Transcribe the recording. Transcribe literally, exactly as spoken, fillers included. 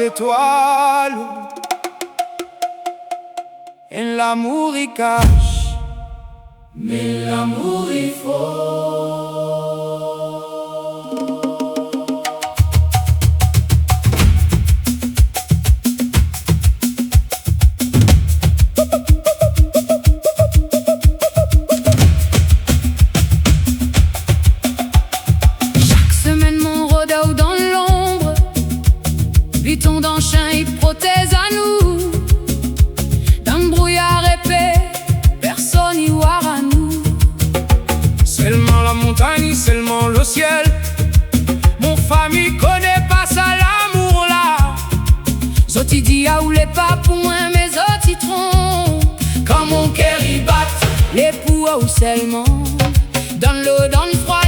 etwal. Enn lamour i kas, me lamour i for. Sak semenn mo rod ou dan lonb, biton dan sin i protez anou. Dan brouyar epe, personn i war anou. Selman lamontagn, selman lesiel. Mo fami kone pa sa lamour la. Zot i dir ou le pa pou mwa, me zot i tronp. Kan mo ker i bat, le pou ou selman. Dan lo, dan frwa,